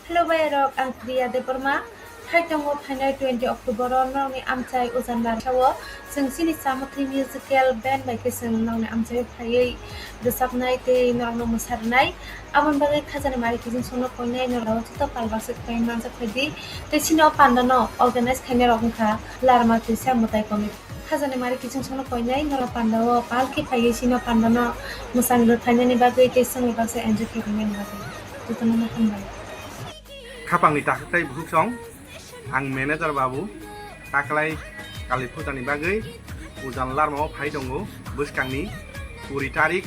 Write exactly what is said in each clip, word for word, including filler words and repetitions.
Hello bayarok, ang Priya Debbarma. Phai tongo phainai twenty October o norokni amchai Ujan Larmao. Chwng chini Chamathwi musical band bai khe chwng norokni amchaio phaiwi rwchapnai tei norokno mwsarwnai. Aboni bagwi khajani mari kiching songno koinai norok joto pal baksa kwbai manjak phaidi. Tei chini o pandano organize khainai rok wngkha Larma Twisa Mwtai Committee. Khajani mari kiching songno koinai norok pandao pal khe phaiwi chini o pandano mwchang rwphainani bagwi tei chwngni baksa enjoy khe rwmani bagwi. Jotono no hambai. Khapangni takhuk tei bukhuk song, ang manager babu, taklai Kali Pujani bagwi Ujan Larmao phai tongo, bwskangni kuri tarik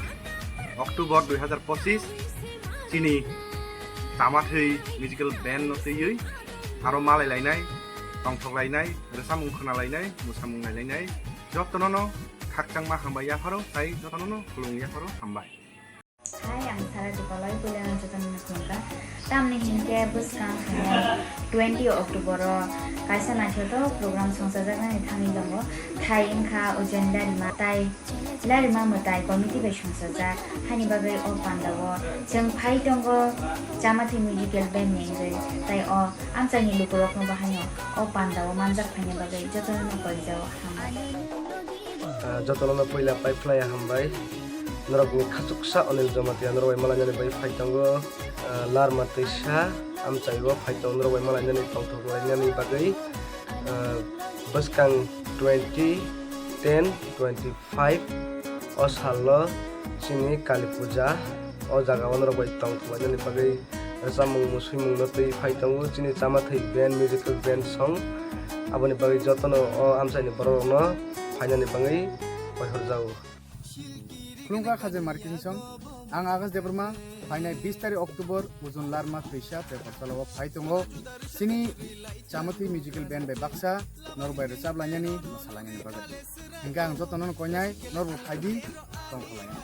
October dui hazar pochis, chini Chamathwi musical band no twiwi aro malai lainai, tongthok lainai, rwchapmung khwna lainai, mwsamung nai lainai, jotono no khakchangma hambai yapharo, tai jotono no khulumung yapharo, hambai. Hai, ang Sara Dipalai, puila ang jotono no khulumkha. Tamni hinkhe bwskang phainai twenty October o kaisa naithotok program songchajaknani thani tongo. Thai wngkha Ujen Larima tai Larima Mwtai Committee bai songchajak. Haini bagwi o pandao chwng phai tongo Chamathwi Musical Band ni wngwi. Tai o amchaini lukurokno bo haino o pandao manjak phaina bagwi jotono no korijao. Hambai. Ah, jotono no puila pai phlai hambai. Norokni khachuksa Anil Jamatia norok bai malainani bai phai tongo. Ah, Larma Twisa amchaio phai tongo norok bai malainani tongthok lainani bagwi. Ah, bwskang twenty ten twenty five o salo chini Kali Puja o jagao norok bai tongthok lainani bagwi rwchapmung mwswimung no twi phai tongo chini Chamathwi band, musical band song. Aboni bagwi jotono o amchaini borok rokno phainani bagwi koithorjago. Khulumkha khajani mari kiching song, ang Akash Debbarma, phainai bis tarik October Ujon Larma Twisa Tekorchala o phai tongo chini Chamathwi musical band bai baksa norok bai rwchap lainani, mwsa lainani bagwi. Hinkhe ang jotono no koinai, norok bo phaidi, tongthok lainani.